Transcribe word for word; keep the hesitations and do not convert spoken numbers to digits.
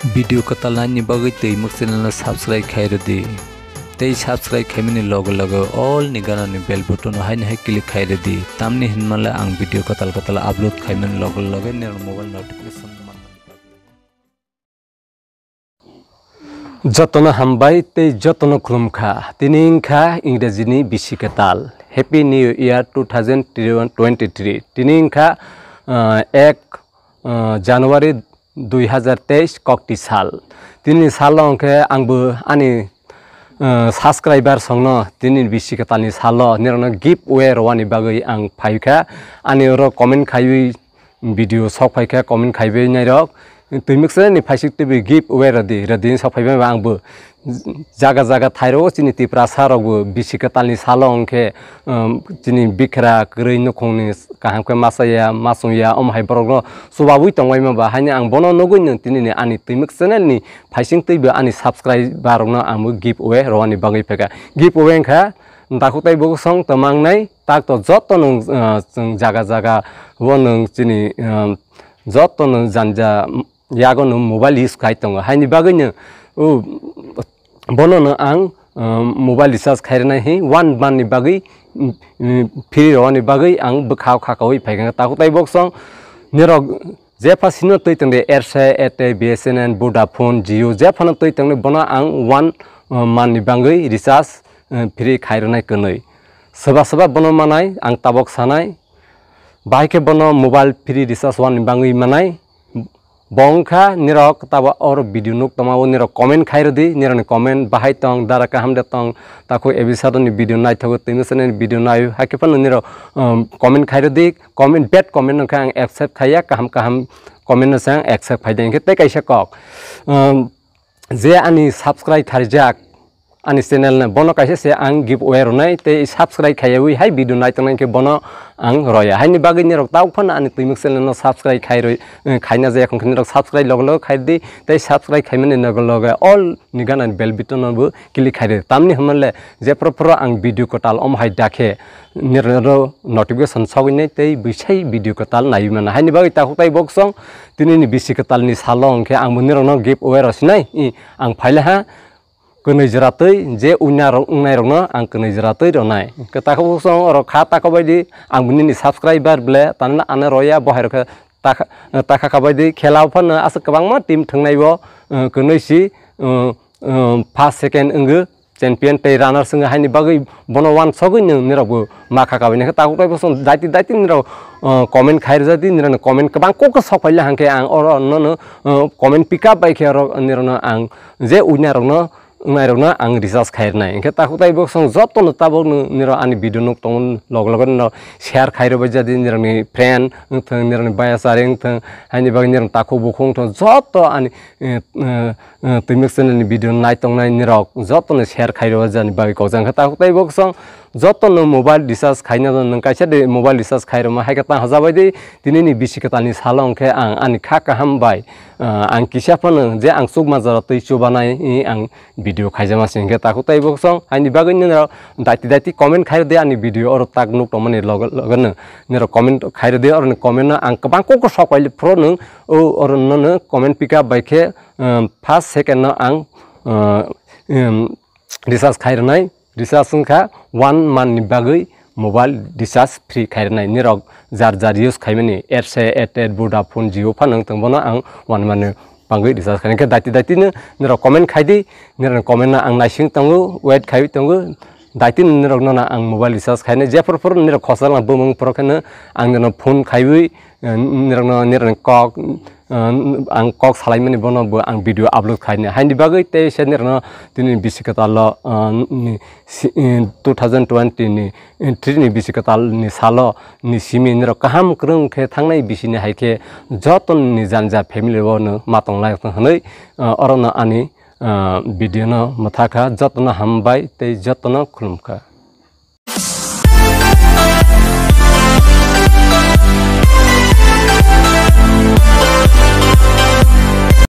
Video kwtal naini bagwi twi muk channel no subscribe khai rwdi. Tei subscribe khaimani loge loge all ni gana ni bell button no haino hai click khai rwdi. Tamni hinmale ang video kwtal kwtal upload khaimani loge loge nirok mobile notification manmani bagwi. Jotono hambai tei jotono khulumkha. Tini wngkha Ingreji ni bisi kwtal. Happy New Year two thousand twenty-three. Tini wngkha, ah, ek, ah, January dui hazar teis kokti sal. Tini salo hwnkhe angbo ani, ah, subscriber songno tini bisi kwtalni salo nirokno giveaway rwani bagwi ang phaikha. Ani oro comment khaiwi video sok phaikha, comment khaiwi nairok. Twi mukse ni phaisik twi giveaway rwdi, rwdi sok phaibai ba angbo jaga jaga thairo chini Tiprasa rokbo bisi kwtalni salo hwnkhe, um, chini bikra kwrwi nukhungni kaham khe masa ya, ma chwng ya, omo hai borokno chubaui tongbai ma ba, haino ang bono nugui no tini ni ani Twimuk channel ni phaising twi bo ani subscriber rokno ang bo giveaway rwani bagwi phaikha. Giveaway wngkha takhuk tai bwswk song twmang nai tak to joto no, uh, chwng jaga jaga o nwng chini, um, joto no janja yago no mobile use khai tongo, haini bagwi no, uh, bono no ang, uh, mobile recharge khai rwnai hi one month ni bagwi, mm, mm, free rwani bagwi ang bwkhao khakaui phaikha. Takhuk tai bwswk song nirok jepha sino twi tongde Aircel, Airtel, B S N L, Vodafone, Jio jephano twi tongde bono ang one, uh, month ni bagwi recharge, uh, free khai rwnai kwnwi. Swba swba bono manai ang tabok sanai, bahai khe bono mobile free recharge one ni bagwi manai. Bo wngkha nirok tabo oro video nuk tongma o nirok comment khai rwdi, nirokni comment bahai tong, dara kaham de tong, takhuk episode ni video naithogo, twi masa ni video naio, hakhe phano nirok, um, comment khai rwdi, comment, bad comment no khe ang accept khaiya, kaham kaham comment no se ang accept khaide. Hinkhe tei kaisa kok, um, je ani subscribe kharijak ani channel no, bono kaisa se ang giveaway rwnai tei subscribe khaiyaui hai video naitongnai khe bono ang roya. Haini bagwi nirok tabuk phano ani Twimuk channel no subscribe khai rwi, eh, khaina jaya khong khe nirok subscribe logo logo khai di tei subscribe khaimani logo logo all ni gana bell button no bo click khai di. Tamni hwnmale je phoro phoro ang video kwtal omo hai dakhe nirok notification sogwi nai tei bwsai video kwtal naiwi mano. Haini bagwi takhuk tai bwswk song tini ni bisi kwtal ni salo hwnkhe ang bo nirok no giveaway rw sinai, i, ang phaile ha. Kwnwi jora twi je uina rok wngnai rokno ang kwnwi jora twi rwnai. Hwnkhe takhuk bwswk oro kha takhuk bai di ang bo nini subscriber ble tanla ano roya bo hai rok khe takha, takha kha bai di khela o phano aswk kwbangma team thwngnai bo, eh, kwnwi si, eh, eh, first second wngwi champion tei runners wngwi haini bagwi bono wansogwi nwng nirok bo ma kha kha bai. Hwnkhe takhuk tai bwswk daiti daiti nirok, eh, comment khai rwjak di nirok comment kwbang kok khe sok phaile hwnkhe ang oro nono, eh, comment pick up bai khe oro nirok no ang je uina rokno wngnairokno ang recharge khai rwnai. Hwnkhe takhuk tai bwswk jotono tabukno nirok ani video nuk tongmani loge loge nirok share khai rwbaijadi, nirokni friend wngthwng, nirokni bayasari wngthwng, haini bagwi nirok takhuk bukhuk wngthwng, joto ani, eh, eh, eh, Twimuk channel ni video naitongnai nirok jotono share khai rwbaijani bagwi kokjak. Hwnkhe takhuk tai bwswk jotono mobile recharge khaina nwng kaisa de mobile recharge khai rwma hai khe tang hajabai di, tinini bisi kwtalni salo hwnkhe ang ani kha kaham bai, eh, ang kisa phano je ang chukma jora twi chubanai, eh, ang video khaijama se hwnkhe takhuk tai bwswk song. Haini bagwi nini rok daiti daiti comment khai rwdi ani video oro tak nuk tongmani loge loge no. Nirok comment khai rwdi, oroni comment no ang kwbang kok kok sok paili phuru nwng o oro nono comment pick up bai khe, um, first second no ang, uh, um, recharge khai rwnai. Recharge wngkha one month ni bagwi mobile recharge free khai rwnai. Nirok jar jar use khaimani Aircel, Airtel, Vodafone, Jio phano wngthang bono ang one month ni bagwi recharge khainai. Khe daiti daiti no nirok comment khai di, nirok comment no ang naising tongo, wait khai tongo. Daiti no nirok no ang mobile recharge khainai. Jephru phru nirok khosal na bumung phru kheno ang nirok phone khaiwi, eh, nirok no nirok ni kok, eh, ang kok salaimani bono bo ang video upload khainai. Haini bagwi tei se nirok no tini bisi kwtal o, eh, ni si, eh, two thousand twenty ni, eh, three ni bisi kwtal ni salo ni simi nirok kaham kwrwng khe thangnai bisi ni hai khe joto ni jani ja family o no ma tongnai hwnwi, eh, oro no ani, eh, video no mwthakha. Joto no hambai tei joto no khulumkha.